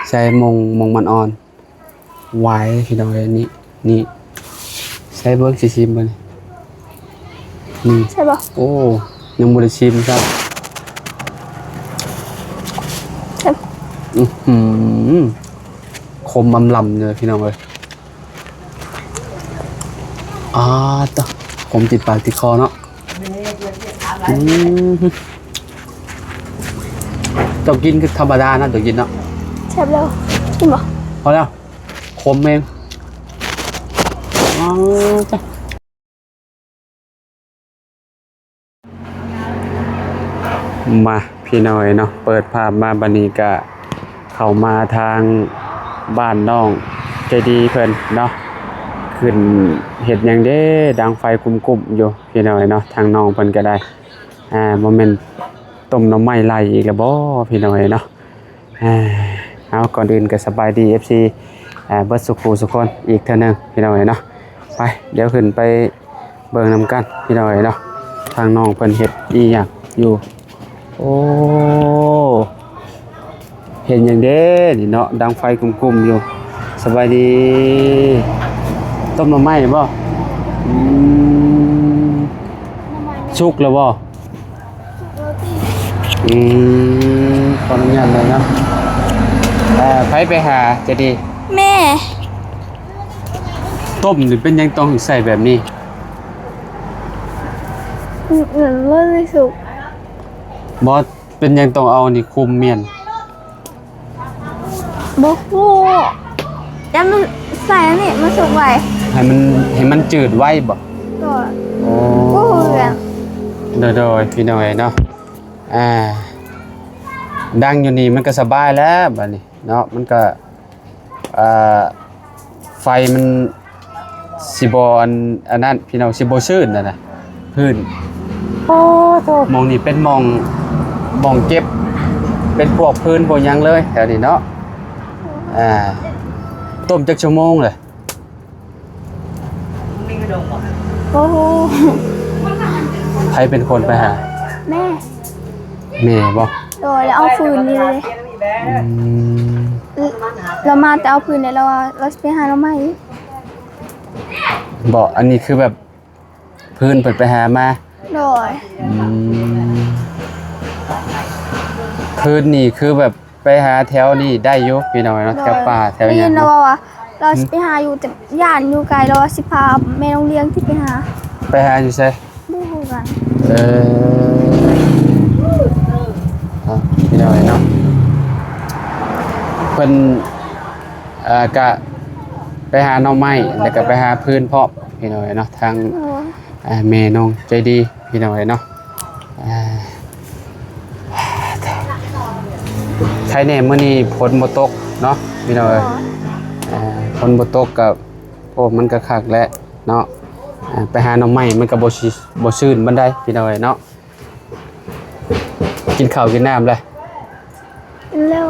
ໃສ່ໝ່ອງ ໝ່ອງມັນອ່ອນ ຫວາຍພີ່ນ້ອງເອີຍ ນີ້ ນີ້ ໃສ່ເບິ່ງ ຊິຊີມເບິ່ງ ນີ້ ແຊບບໍ່? ໂອ້ ຍັງບໍ່ໄດ້ຊີມຊ້ຳ ແຊບ ອື້ຫື ຂົມອຳລຳເລີຍພີ່ນ້ອງເອີຍ. ອາ ຕະ ຂົມຕິດປາກຕິດຄໍເນາະ ອືມ ເຈົ້າກິນຄືທຳມະດານະ ເຈົ້າກິນເນາະ ແຊບແລ້ວ ກິນບໍ່? ພໍແລ້ວ ຂົມແຮງ ອາ ຕະ. ມາພີ່ນ້ອງເອີຍເນາະ ເປີດພາບມາບັດນີ້ກະເຂົ້າມາທາງບ້ານນ້ອງໃຈດີເພິ່ນເນາະ ຂຶ້ນເຮັດຫຍັງເດ້ ດັງໄຟກຸ້ມໆຢູ່ພີ່ນ້ອງເອີຍເນາະ ທາງນ້ອງເພິ່ນກະໄດ້ ອາ ບໍ່ແມ່ນຕົ້ມໜໍ່ໄມ້ໄລ່ອີກແລ້ວບໍ່ພີ່ນ້ອງເອີຍເນາະ. ເອີ ເອົາ ກ່ອນອື່ນກໍສະບາຍດີ ເອັຟຊີ ເອີ ເບິດສູ່ຄູ່ສູ່ຄົນອີກເທື່ອໜຶ່ງພີ່ນ້ອງເອີຍເນາະ ໄປ ດຽວຂຶ້ນໄປເບິ່ງນຳກັນພີ່ນ້ອງເອີຍເນາະ ທາງນ້ອງເພິ່ນເຮັດອີ່ຫຍັງຢູ່ ໂອ້ ເຮັດຫຍັງເດ້ນີ້ເນາະ ດັງໄຟກຸ້ມໆຢູ່ ສະບາຍດີ ຕົ້ມໜໍ່ໄມ້ບໍ່? ອືມ ສຸກແລ້ວບໍ່? ອືມ ຂໍອະນຸຍາດໜ່ອຍເນາະ ເອີ ໃຜໄປຫາຈະດີ? ແມ່ ຕົ້ມນີ້ເປັນຫຍັງຕ້ອງໃສ່ແບບນີ້? ອືມ ມັນບໍ່ໄດ້ສຸກ ບໍ່ ເປັນຫຍັງຕ້ອງເອົານີ້ຄຸມມ້ຽນ? ບໍ່ຮູ້ ຢ້ານມັນໃສ່ອັນນີ້ມັນສຸກໄວ ໃຫ້ມັນ ໃຫ້ມັນຈືດໄວບໍ່? ໂດຍ ໂອ້ ບໍ່ຮູ້ເລື່ອງ ໂດຍໆ ພີ່ນ້ອງເອີຍເນາະ ອ່າ ດັງຢູ່ນີ້ມັນກໍສະບາຍແລ້ວບັດນີ້ເນາະ ມັນກໍ ອ່າ ໄຟມັນຊິບໍ່ອັນ ອັນນັ້ນພີ່ນ້ອງ ຊິບໍ່ຊື້ນຫັ້ນນະ ພື້ນ ໂອ້ໂທ້ ໝ່ອງນີ້ເປັນໝ່ອງ ໝ່ອງເກັບ ເປັນພວກພື້ນພວກຫຍັງເລີຍແຖວນີ້ເນາະ ອ່າ ຕົ້ມຈັກຊົ່ວໂມງເລີຍ? ໂອ້ໂຫ ໃຜເປັນຄົນໄປຫາ? ແມ່ ແມ່ບໍ່? ໂດຍ ແລ້ວເອົາຟືນຢູ່ເດ້ ອືມ ລາວມາແຕ່ເອົາຟືນເດ້ ລາວວ່າລາວຊິໄປຫາໜໍ່ໄມ້ ບໍ່ ອັນນີ້ຄືແບບ ຟືນເພິ່ນໄປຫາມາ ໂດຍ ອືມ ຟືນນີ້ຄືແບບໄປຫາແຖວນີ້ໄດ້ຢູ່ພີ່ນ້ອງເນາະ ໂດຍ ແຖວປ່າແຖວຫຍັງ ໄດ້ຍິນລາວເວົ້າວ່າລາວຊິໄປຫາຢູ່ ແຕ່ຢ້ານຢູ່ໄກ ລາວວ່າຊິພາແມ່ນ້ອງລຽງທີ່ໄປຫາ ໄປຫາຢູ່ໃສ? ບໍ່ຮູ້ຄືກັນ ເອີ ເອົາ ພີ່ນ້ອງເນາະ ເພິ່ນ ເອີ ກະໄປຫາໜໍ່ໄມ້ ແລ້ວກະໄປຫາຟືນພ້ອມພີ່ນ້ອງເນາະ ທາງ ໂອ້ຍ ອ່າ ແມ່ນ້ອງໃຈດີພີ່ນ້ອງເນາະ ອ່າ ໃຄແດ່ມື້ນີ້ຝົນບໍ່ຕົກເນາະພີ່ນ້ອງເອີຍ ໂອ້ຍ ອ່າ ຝົນບໍ່ຕົກກໍ ໂອ້ ມັນກໍຄັກແຫຼະເນາະ ອ່າ ໄປຫາໜໍ່ໄມ້ມັນກໍບໍ່ຊິ ບໍ່ຊື່ນປານໃດພີ່ນ້ອງເອີຍເນາະ. ກິນເຂົ້າກິນນ້ຳແລ້ວ? ກິນແລ້ວ.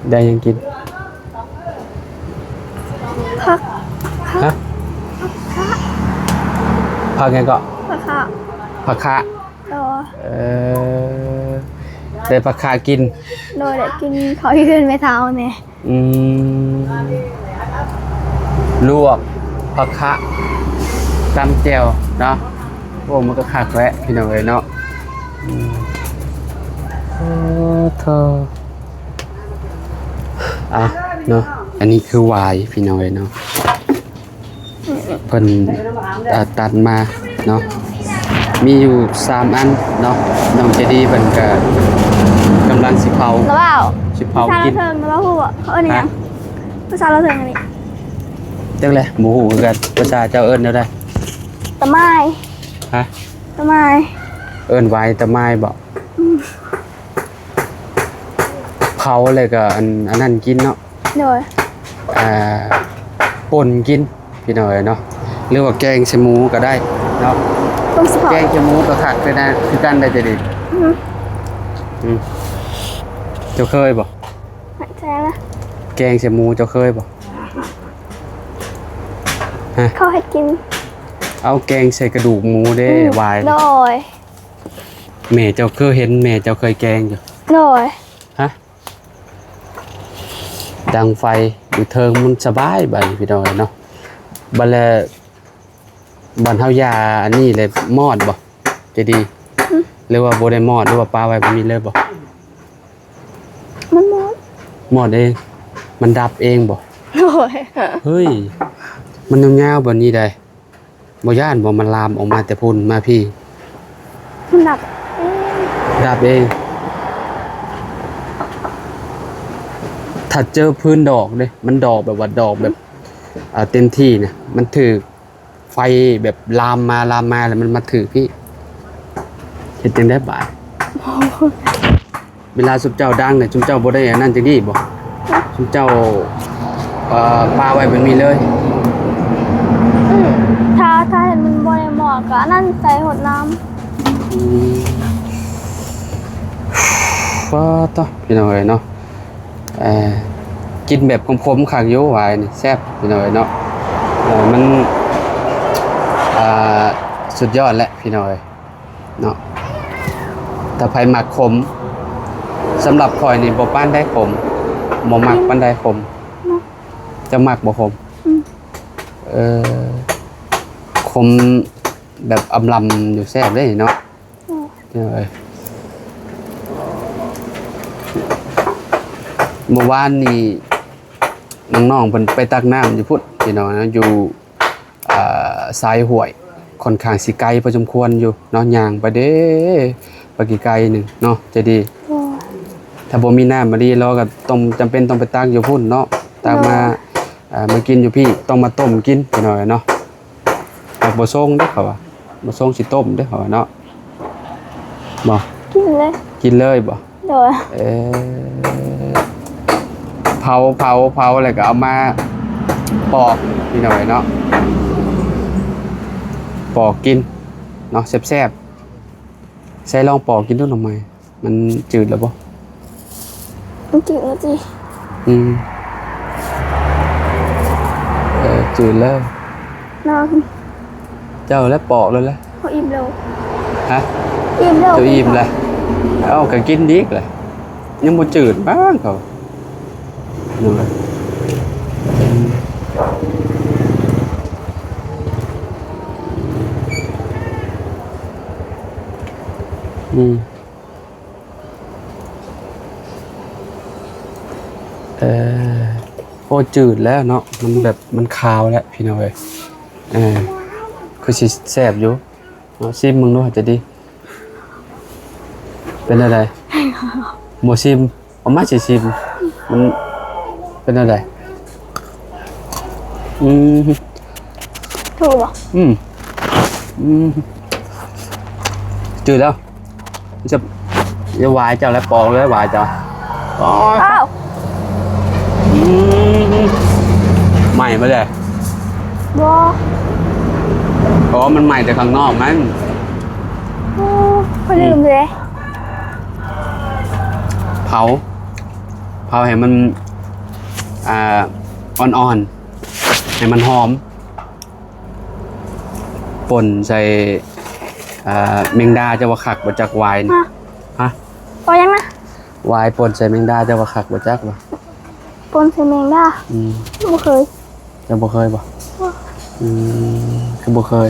ໄດ້ຫຍັງກິນ? ຜັກ ຜັກ ຮະ? ຜັກຫຍັງເກາະ? ຜັກຂະ ຜັກຂະ ໂດຍ ເອີ ໄດ້ຜັກຂະກິນ ໂດຍ ໄດ້ກິນເຂົ້າຢູ່ເຮືອນແມ່ເຖົ້າແດ່. ອືມ ລວກຜັກຂະ ຕຳແຈ່ວເນາະ ໂອ້ ມັນກໍຄັກແຫຼະພີ່ນ້ອງເອີຍເນາະ ອືມ ໂອ້ໂທ້ ອ່ະ ເນາະ ອັນນີ້ຄືຫວາຍພີ່ນ້ອງເອີຍເນາະ. ເພິ່ນ ເອີ ຕັດມາເນາະ ມີຢູ່ສາມອັນເນາະ ນ້ອງໃຈດີເພິ່ນກະກຳລັງຊິເຜົາ ລາວເວົ້າ ຊິເຜົາກິນ ພາສາລາວເທິງລາວຮູ້ບໍ່ ເຂົາເອີ້ນຫຍັງ? ພາສາລາວເທິງອັນນີ້ ຈັກແຫຼະ ບໍ່ຮູ້ຄືກັນ ພາສາເຈົ້າເອີ້ນແນວໃດ? ຕະໝາຍ ຮະ? ຕະໝາຍ ເອີ້ນຫວາຍຕະໝາຍບໍ? ອືມ ເຜົາແລ້ວກໍອັນ ອັນນັ້ນກິນເນາະ ໂດຍ ອ່າ ປົ່ນກິນພີ່ນ້ອງເອີຍເນາະ ຫຼືວ່າແກງໃສ່ໝູກໍໄດ້ເນາະ ແກງໃສ່ໝູກໍຄັກຄືກັນ ຄືກັນໄດ໋ຈະດີ ອືມ ອືມ ເຈົ້າເຄີຍບໍ່? ແກງໃສ່ໝູເຈົ້າເຄີຍບໍ່? ຮະ? ເຂົາເຮັດກິນ ເອົາແກງໃສ່ກະດູກໝູເດ້ ອືມ ຫວາຍ ໂດຍ ແມ່ເຈົ້າຄືເຫັນ ແມ່ເຈົ້າເຄີຍແກງຢູ່ ໂດຍ ຮະ? ເ ດັງໄຟຢູ່ເທິງ ມັນສະບາຍບາດນີ້ພີ່ນ້ອງເອີຍເນາະ. ບາດແລ້ວ ບາດເຮົາຢາອັນນີ້ແຫຼະ ມອດບໍ່ ໃຈດີ? ອືມ ຫຼືວ່າບໍ່ໄດ້ມອດ ຫຼືວ່າປະໄວ້ແບບນີ້ເລີຍບໍ່? ມັນມອດ ມອດເອງ ມັນດັບເອງບໍ່? ໂດຍ ເຮີ້ຍ ມັນຍາວໆແບບນີ້ໃດ ບໍ່ຢ້ານບໍ່ ມັນລາມອອກມາແຕ່ພຸ້ນມາພີ້? ມັນດັບເອງ ດັບເອງ. ຖ້າເຈີຟືນດອກເດ້ ມັນດອກແບບວ່າດອກແບບ ອ່າ ເຕັມທີ່ນະ ມັນຖືກໄຟແບບລາມມາ ລາມມາ ແລ້ວມັນມາຖືກພີ້ ເຮັດຈັ່ງໃດບາດ? ເວລາຊຸມເຈົ້າດັງນະ ຊຸມເຈົ້າບໍ່ໄດ້ອັນນັ້ນຈັ່ງນີ້ບໍ່? ຊຸມເຈົ້າ ເອີ ປະໄວ້ແບບນີ້ເລີຍ? ອືມ ຖ້າ ຖ້າເຫັນມັນບໍ່ໄດ້ໝໍ້ກໍອັນນັ້ນ ໃສ່ຫົດນ້ຳ. ອືມ ປາດໂທ້ ພີ່ນ້ອງເອີຍເນາະ ເອີ ກິນແບບຂົມໆຄັກຢູ່ ຫວາຍນີ້ແຊບ ພີ່ນ້ອງເອີຍເນາະ. ເອີ ມັນ ອ່າ ສຸດຍອດແຫຼະ ພີ່ນ້ອງເອີຍ ເນາະ ຖ້າໃຜມັກຂົມ. ສຳລັບຂ້ອຍນີ້ບໍ່ປານໃດຂົມ ບໍ່ມັກປານໃດຂົມ. ເຈົ້າມັກບໍ່ຂົມ? ອືມ ເອີ ຂົມແບບອຳລຳຢູ່ ແຊບເດ້ເນາະ. ເອີ ເອີ ເມື່ອວານນີ້ນ້ອງໆເພິ່ນໄປຕັກນ້ຳຢູ່ພຸ້ນ ພີ່ນ້ອງເນາະ ຢູ່ ອ່າ ຊາຍຫ້ວຍ ຂ້ອນຂ້າງຊິໄກພໍສົມຄວນຢູ່ເນາະ ຍ່າງໄປເດ້ ໄປໄກໆໜຶ່ງເນາະ ໃຈດີ. ໂດຍ ຖ້າບໍ່ມີນ້ຳມະລີ ລາວກໍຕ້ອງ ຈຳເປັນຕ້ອງໄປຕັກຢູ່ພຸ້ນເນາະ ຕັກມາ ໂດຍ ເອີ ມາກິນຢູ່ພີ້ ຕ້ອງມາຕົ້ມກິນ ພີ່ນ້ອງເນາະ. ແຕ່ບໍ່ຊົງເດ້ ເຂົາວ່າ ບໍ່ຊົງຊິຕົ້ມເດ້ ເຂົາວ່າເນາະ. ບໍ່ ກິນເລີຍ ກິນເລີຍບໍ່? ໂດຍ ເອີ ເຜົາ ເຜົາ ເຜົາ ແລ້ວກໍເອົາມາປອກ ພີ່ນ້ອງເນາະ ປອກກິນເນາະ ແຊບໆ. ໃສ່ລອງປອກກິນດູໜໍ່ໄມ້ ມັນຈືດແລ້ວບໍ່? ມັນຈືດແລ້ວຕິ? ອືມ ເອີ ຈືດແລ້ວ. ນ້ອງ ເຈົ້າແຫຼະປອກແລ້ວແຫຼະ. ເຂົາອີ່ມແລ້ວ. ຮະ? ອີ່ມແລ້ວ. ເຈົ້າອີ່ມແລ້ວ? ເອົ້າ ກໍກິນອີກແຫຼະ ຍັງບໍ່ຈືດບ້າງເຂົາ. ອືມ ອືມ. ເອີ ໂອ້ ຈືດແລ້ວເນາະ ມັນແບບ ມັນຄາວແລ້ວ ພີ່ນ້ອງເອີຍ. ເອີ ຄືຊິແຊບຢູ່ເນາະ ຊີມເບິ່ງດູ ຈະດີ ເປັນແນວໃດ? ບໍ່ຊີມ ເອົາມາຊິຊີມ ມັນເປັນແນວໃດ? ອືມ ຖືກບໍ່? ອືມ ອືມ ຈືດແລ້ວ ຈະ ຢ່າຫວາຍເຈົ້າແລ້ວ ປອກເລີຍຫວາຍເຈົ້າ. ໂອ້ຍ ອ້າວ ອືມ ໄໝ້ມາແລ້ວ. ບໍ່ ອໍ ມັນໄໝ້ແຕ່ຂ້າງນອກນັ້ນ. ໂອ້ ຂ້ອຍລືມເລີຍ. ເຜົາ ເຜົາໃຫ້ມັນ ອ່າ ອ່ອນໆ ໃຫ້ມັນຫອມ ປົ່ນໃສ່ ອ່າ ແມງດາ ເຈົ້າວ່າຄັກບໍ່ຈັກຫວາຍນີ້? ຮະ? ຮະ? ເອົາຫຍັງນະ? ຫວາຍປົ່ນໃສ່ແມງດາ ເຈົ້າວ່າຄັກບໍ່ຈັກບໍ່? ປົ່ນໃສ່ແມງດາ? ອືມ ບໍ່ເຄີຍ. ເຈົ້າບໍ່ເຄີຍບໍ່? ບໍ່. ອືມ ຄືບໍ່ເຄີຍ?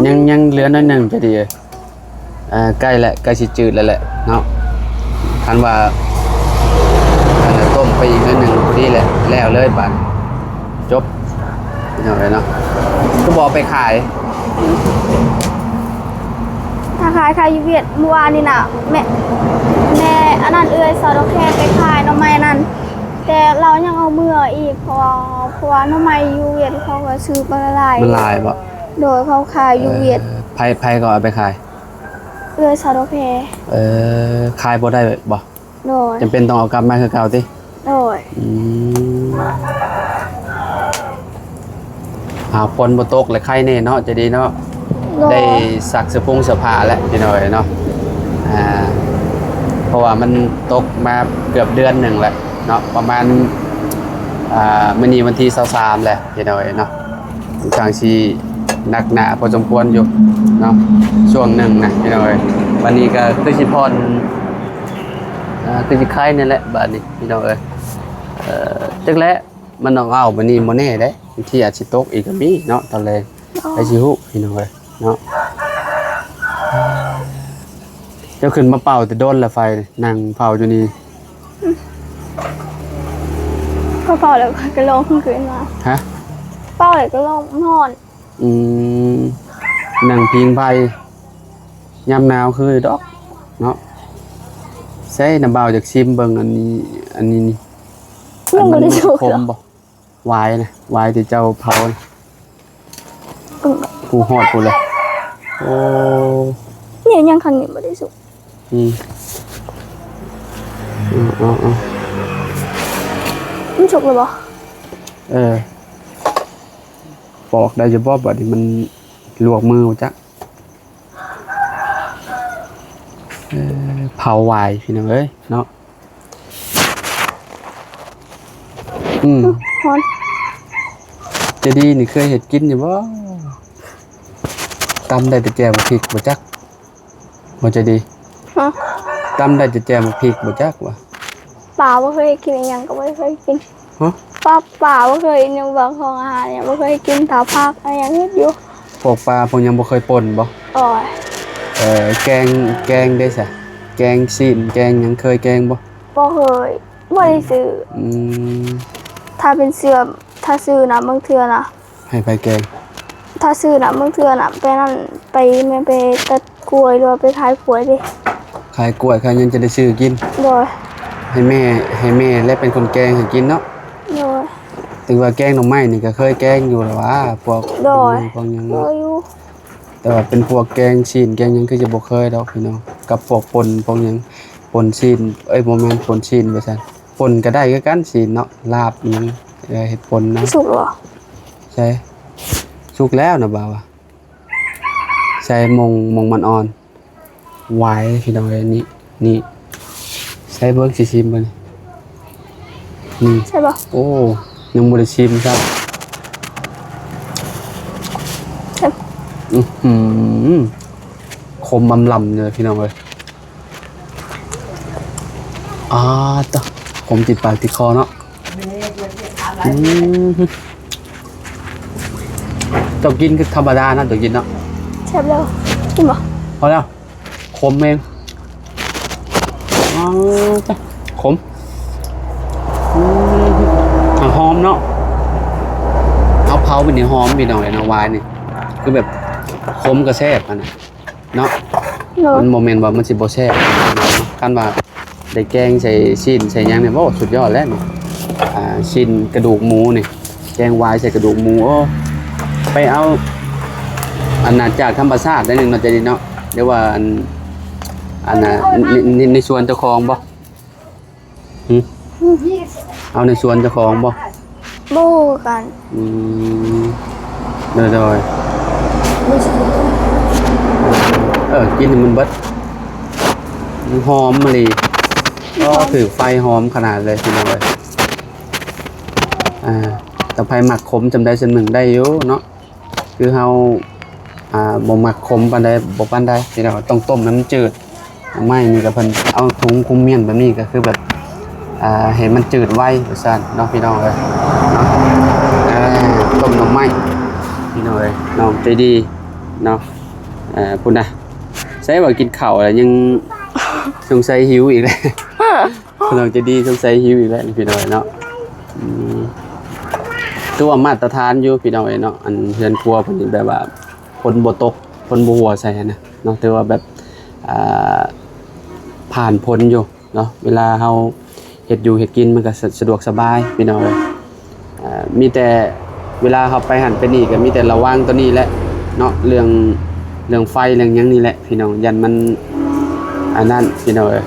ຍັງ ຍັງເຫຼືອໜ້ອຍໜຶ່ງ ຈະດີ. ອ່າ ໃກ້ແລ້ວ ໃກ້ຊິຈືດແລ້ວແຫຼະເນາະ. ຄັນວ່າ ອັນນັ້ນ ຕົ້ມໄປອີກໜ້ອຍໜຶ່ງ ພໍດີແຫຼະ ແລ້ວເລີຍບາດ ຈົບ ພີ່ນ້ອງເອີຍເນາະ. ຄືບໍ່ເອົາໄປຂາຍ? ຖ້າຂາຍ ຂາຍຢູ່ຫວຽດ. ມື້ວານນີ້ນະ ແມ່ ແມ່ ອັນນັ້ນ ເອື້ອຍສາວດອກແຄໄປຂາຍໜໍ່ໄມ້ນັ້ນ ແຕ່ລາວຍັງເອົາເມືອອີກ ເພາະວ່າ ເພາະວ່າໜໍ່ໄມ້ຢູ່ຫວຽດເຂົາກໍຊື້ມາຫຼາຍ. ມັນຫຼາຍບໍ່? ໂດຍ ເຂົາຂາຍຢູ່ຫວຽດ. ເອີ ໃຜ ໃຜກໍເອົາໄປຂາຍ? ເອື້ອຍສາວດອກແຄ. ເອີ ຂາຍບໍ່ໄດ້ບໍ່? ໂດຍ ຈຳເປັນຕ້ອງເອົາກັບມາຄືເກົ່າຕິ? ໂດຍ ອືມ ຫາຝົນບໍ່ຕົກແລ້ວໄຄແນ່ເນາະ ຈະດີເນາະ. ໂດຍ ໄດ້ຊັກເສື້ອຜົງເສື້ອຜ້າແລ້ວ ພີ່ນ້ອງເອີຍເນາະ. ອ່າ ເພາະວ່າມັນຕົກມາເກືອບເດືອນໜຶ່ງແລ້ວເນາະ ປະມານ ອ່າ ມື້ນີ້ວັນທີຊາວສາມແລ້ວ ພີ່ນ້ອງເອີຍເນາະ. ຂ້ອນຂ້າງຊິໜັກໜາພໍສົມຄວນຢູ່ເນາະ ຊ່ວງໜຶ່ງນະ ພີ່ນ້ອງເອີຍ. ບັດນີ້ກໍຄືຊິຜ່ອນ ອ່າ ຄືຊິໄຄນີ້ແຫຼະບາດນີ້ພີ່ນ້ອງເອີຍ. ເອີ ຈັກແຫຼະ ມັນອອກເອົາບາດນີ້ບໍ່ແນ່ເດ້ ບາງທີອາດຊິຕົກອີກກໍມີເນາະຕອນແລງ. ໃຜຊິຮູ້ພີ່ນ້ອງເອີຍເນາະ. ເຈົ້າຂຶ້ນມາເປົ່າແຕ່ດົນລະໄຟ ນັ່ງເຝົ້າຢູ່ນີ້. ກໍເປົ່າແລ້ວກໍລົງຄືນມາ. ຮະ? ເປົ່າແລ້ວກໍລົງນອນ. ອືມ ນັ່ງພິງໄຟ ຍາມໜາວຄືດອກເນາະ. ໃສ່ ນ້າບ່າວຢາກຊີມເບິ່ງອັນນີ້ ອັນນີ້ນີ້. ຍັງບໍ່ໄດ້ສຸກ ອັນມັນຂົມບໍ່? ຫວາຍນະ ຫວາຍທີ່ເຈົ້າເຜົານະ. ອືມ ກູຮອດພຸ້ນເລີຍ. ໂອ້ ນີ້ຍັງ ຄັນນີ້ບໍ່ໄດ້ສຸກ. ອືມ ເອົາໆໆ ມັນສຸກແລ້ວບໍ່? ເອີ ປອກໄດ້ຢູ່ບໍ່? ບາດນີ້ມັນລວກມືບໍ່ຈັກ. ເອີ ເຜົາຫວາຍພີ່ນ້ອງເອີຍເນາະ. ອືມ ຮ້ອນ. ໃຈດີນີ້ເຄີຍເຮັດກິນຢູ່ບໍ່? ຕຳໄດ້ແຕ່ແຈ່ວໝາກພິກບໍ່ຈັກ. ບໍ່ໃຈດີ. ຮະ? ຕຳໄດ້ແຕ່ແຈ່ວໝາກພິກບໍ່ຈັກວ່າ. ປາບໍ່ເຄີຍກິນ ອີ່ຫຍັງກໍບໍ່ເຄີຍກິນ. ຮະ? ປາ ປາບໍ່ເຄີຍ ຍັງບາງຂອງອາຫານຍັງບໍ່ເຄີຍກິນ. ຖ້າຜັກ ອາຫຍັງເຮັດຢູ່. ພວກປາພວກຫຍັງບໍ່ເຄີຍປົ່ນບໍ່? ໂອ້ຍ. ເອີ ແກງ ແກງເດ້ຊະ? ແກງຊີ້ນ ແກງຫຍັງ ເຄີຍແກງບໍ່? ບໍ່ເຄີຍ ບໍ່ໄດ້ຊື້. ອືມ ຖ້າເປັນເສື້ອ ຖ້າຊື້ນະ ບາງເທື່ອນະ ໃຫ້ໃຜແກງ? ຖ້າຊື້ນະ ບາງເທື່ອນະ ໄປນັ້ນ ໄປແມ່ນໄປຕັດກ້ວຍ ຫຼືວ່າໄປຂາຍກ້ວຍເດ້. ຂາຍກ້ວຍຂາຍຫຍັງຈະໄດ້ຊື້ກິນ. ໂດຍ. ໃຫ້ແມ່ ໃຫ້ແມ່ແລະເປັນຄົນແກງໃຫ້ກິນເນາະ. ໂດຍ. ຖືວ່າແກງໜໍ່ໄມ້ນີ້ກໍເຄີຍແກງຢູ່ລະຫວາ ພວກ ໂດຍ ພວກຫຍັງ ເຄີຍຢູ່. ແຕ່ວ່າເປັນພວກແກງຊີ້ນແກງຫຍັງຄືຈະບໍ່ເຄີຍດອກພີ່ນ້ອງ ກັບພວກປົ່ນພວກຫຍັງ ປົ່ນຊີ້ນ ເອີຍ ບໍ່ແມ່ນປົ່ນຊີ້ນວ່າຊັ້ນ ປົ່ນກໍໄດ້ຄືກັນຊີ້ນເນາະ ລາບອີ່ຫຍັງ ເຮັດປົ່ນນະ. ສຸກແລ້ວບໍ່? ໃສ່ ສຸກແລ້ວນະບ່າວ. ໃສ່ ມົງ ມົງມັນອ່ອນ ຫວາຍພີ່ນ້ອງເອີຍ. ນີ້ ນີ້ ໃສ່ເບິ່ງ ຊິຊີມເບິ່ງ ນີ້ ແຊບບໍ່? ໂອ້ ຍັງບໍ່ໄດ້ຊີມຊ້ຳ. ແຊບ. ອື້ຫື ຂົມອຳລຳເລີຍພີ່ນ້ອງເອີຍ. ອາ ຕະ ຂົມຕິດປາກຕິດຄໍເນາະ. ອືມ ເຈົ້າກິນຄືທຳມະດານະ ເຈົ້າກິນເນາະ. ແຊບແລ້ວ ກິນບໍ່? ພໍແລ້ວ ຂົມແຮງ. ອາ ຕະ ຂົມ. ອືມ ຫອມເນາະ ເອົາເຜົາໄປນີ້ຫອມພີ່ນ້ອງເອີຍເນາະ. ຫວາຍນີ້ຄືແບບ ຂົມກໍແຊບຫັ້ນນະ. ເນາະ. ໂດຍ. ມັນບໍ່ແມ່ນວ່າມັນຊິບໍ່ແຊບ. ຄັນວ່າໄດ້ແກງໃສ່ຊີ້ນໃສ່ຫຍັງນີ້ ໂອ້ ສຸດຍອດແລ້ວນີ້. ອ່າ ຊີ້ນກະດູກໝູນີ້ ແກງຫວາຍໃສ່ກະດູກໝູ. ໂອ້ ໄປເອົາອັນນ່າຈາກທຳມະຊາດໄດ້ເນາະ ໃຈດີເນາະ. ຫຼືວ່າອັນ ອັນນ່າ ໃນ ໃນ ໃນສວນເຈົ້າຂອງບໍ່? ຫຶ? ເອົາໃນສວນເຈົ້າຂອງບໍ່? ບໍ່ຮູ້ຄືກັນ. ອືມ ໂດຍໆ. ເອີ ກິນໃຫ້ມັນເບິດ ມັນຫອມມະລີ. ກໍຖືກໄຟຫອມຂະໜາດເລີຍພີ່ນ້ອງເອີຍ. ອ່າ ຖ້າໃຜມັກຂົມຈຳໃດຈຳໜຶ່ງໄດ້ຢູ່ເນາະ. ຄືເຮົາ ອ່າ ບໍ່ມັກຂົມປານໃດ ບໍ່ປານໃດພີ່ນ້ອງ. ຕ້ອງຕົ້ມໃຫ້ມັນຈືດ. ໜໍ່ໄມ້ນີ້ກໍເພິ່ນເອົາຖົງຄຸມມ້ຽນແບບນີ້ ກໍຄືແບບ ອ່າ ໃຫ້ມັນຈືດໄວວ່າຊັ້ນເນາະ ພີ່ນ້ອງເອີຍເນາະ. ອ່າ ຕົ້ມໜໍ່ໄມ້ພີ່ນ້ອງເອີຍ ນ້ອງໃຈດີເນາະ. ເອີ ພຸ້ນນະ ໃສ່ວ່າກິນເຂົ້າແລ້ວຍັງ ສົງໄສຫິວອີກແລ້ວ. ພີ່ນ້ອງໃຈດີສົງໄສຫິວອີກແລ້ວພີ່ນ້ອງເອີຍເນາະ. ອືມ ຖືວ່າມາດຕະຖານຢູ່ພີ່ນ້ອງເອີຍເນາະ. ອັນເຮືອນຄົວເພິ່ນນີ້ແບບວ່າຝົນບໍ່ຕົກ ຝົນບໍ່ຫົວໃສ່ຫັ້ນນະເນາະ. ຖືວ່າແບບ ອ່າ ຜ່ານພົ້ນຢູ່ເນາະ. ເວລາເຮົາເຮັດຢູ່ເຮັດກິນມັນກໍສະ ສະດວກສະບາຍພີ່ນ້ອງເອີຍ. ອ່າ ມີແຕ່ເວລາເຮົາໄປຫັ້ນໄປນີ້ກໍມີແຕ່ລະວັງຕົວນີ້ແຫຼະເນາະ ເລື່ອງ ເລື່ອງໄຟເລື່ອງຫຍັງນີ້ແຫຼະພີ່ນ້ອງ. ຢ້ານມັນ ອັນນັ້ນພີ່ນ້ອງເອີຍ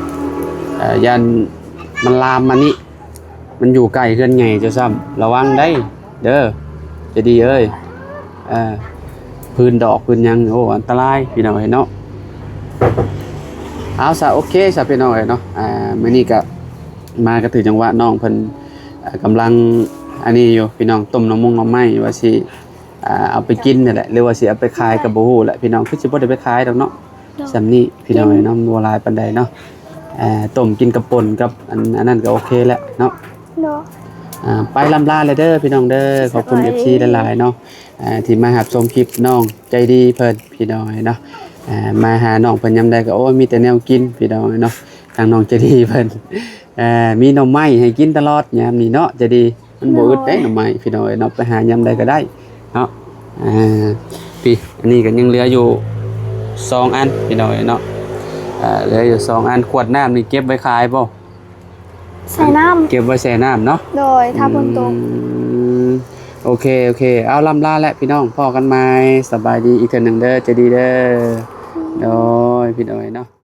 ເອີ ຢ້ານມັນລາມມານີ້ ມັນຢູ່ໃກ້ເຮືອນໃຫຍ່ເຈົ້າຊ້ຳ ລະວັງໄດ້ເດີ ໃຈດີເອີຍ. ເອີ ພື້ນດອກພື້ນຫຍັງ ໂອ້ ອັນຕະລາຍພີ່ນ້ອງເອີຍເນາະ. ເອົາຊະ ໂອເຄຊະພີ່ນ້ອງເອີຍເນາະ. ອ່າ ມື້ນີ້ກະ ມາກໍຖືກຈັງຫວະ ນ້ອງເພິ່ນ ເອີ ກຳລັງອັນນີ້ຢູ່ພີ່ນ້ອງ ຕົ້ມໜໍ່ມົງໜໍ່ໄມ້ ວ່າຊິ ອ່າ ເອົາໄປກິນນີ້ແຫຼະ ຫຼືວ່າຊິເອົາໄປຂາຍກໍບໍ່ຮູ້ແຫຼະພີ່ນ້ອງ. ຄືຊິບໍ່ໄດ້ໄປຂາຍດອກເນາະ. ໂດຍ. ສ່ຳນີ້ພີ່ນ້ອງເອີຍເນາະ ບໍ່ຫຼາຍປານໃດເນາະ. ອ່າ ຕົ້ມກິນກັບປົ່ນກັບອັນ ອັນນັ້ນກໍໂອເຄແລ້ວເນາະ. ໂດຍ ອ່າ ໄປລ່ຳລາແລ້ວເດີພີ່ນ້ອງເດີ. ຂອບຄຸນ ສະບາຍດີ ເອັຟຊີ ຫຼາຍໆເນາະ ອ່າ ທີ່ມາຮັບຊົມຄລິບນ້ອງໃຈດີເພິ່ນພີ່ນ້ອງເນາະ. ອ່າ ມາຫານ້ອງເພິ່ນຍາມໃດກໍ ໂອ້ຍ ມີແຕ່ແນວກິນພີ່ນ້ອງເນາະ. ທາງນ້ອງໃຈດີເພິ່ນ ອ່າ ມີໜໍ່ໄມ້ໃຫ້ກິນຕະຫຼອດຍາມນີ້ເນາະ ໃຈດີ. ມັນບໍ່ອຶດເດ້ ໂດຍ ໜໍ່ໄມ້ພີ່ນ້ອງເອີຍເນາະ ໄປຫາຍາມໃດກໍໄດ້ເນາະ. ອ່າ ພີ່ ອັນນີ້ກໍຍັງເຫຼືອຢູ່ສອງອັນພີ່ນ້ອງເອີຍເນາະ. ອ່າ ເຫຼືອຢູ່ສອງອັນ. ຂວດນ້ຳນີ້ເກັບໄວ້ຂາຍບໍ່? ໃສ່ນ້ຳ ເກັບໄວ້ໃສ່ນ້ຳເນາະ. ໂດຍ ຖ້າຝົນຕົກ. ອືມ ໂອເຄ ໂອເຄ ເອົາ ລ່ຳລາແຫຼະພີ່ນ້ອງ ພໍ້ກັນໃໝ່. ສະບາຍດີອີກເທື່ອໜຶ່ງເດີ ໃຈດີເດີ. ໂດຍ ພີ່ນ້ອງເອີຍເນາະ.